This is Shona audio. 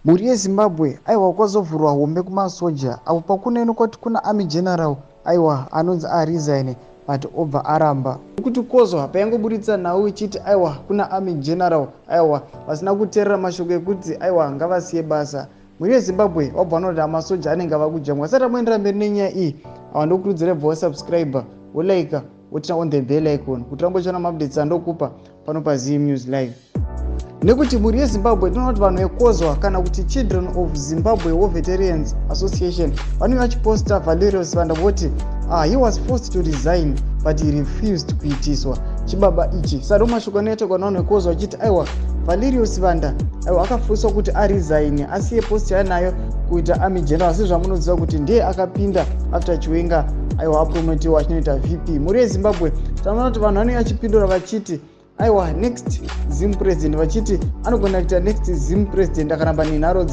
Mhuri yeZimbabwe, aiwa, kwazovhurwa hombe kumasoja apo pakuneno kwati kuna army general, aiwa, anonzi aresign, but obva aramba nekuti kozwa payangoburitsa nhau ichiti, aiwa, kuna army general, aiwa, vasina kuteerera mashoko ekuti, aiwa, ngavasiye basa. Mhuri yeZimbabwe, wabva vanoti amasoja anenge ava kujamwa. Asati amoendera mberi nenyaya iyi, ava ndokurudzira bva wasubscribe, wolike, woturn on the bell icon kuti rambochiona maupdates andokupa pano paZim News Live. Nekuti mhuri yeZimbabwe, tinoona kuti vanhu vekozwa, kana kuti Children of Zimbabwe War Veterans Association, vanenge vachiposta Valerio Sibanda voti he was forced to resign, but he refused kuitiswa chibaba ichi. Sado mashoko anoitekwa navanhu vekozwa vachiti, aiwa, Valerio Sibanda, aiwa, akafoswa kuti aresign, asiye post yaanayo kuita army general. Asi zvamunoziva kuti ndiye akapinda after Chiwenga, aiwa, apromotiwa achinoita VP. Mhuri yeZimbabwe, tanoona kuti vanhu vanenge vachipindura vachiti, aiwa, next Zim president, vachiti anogona kuita next Zim president akaramba nenharo.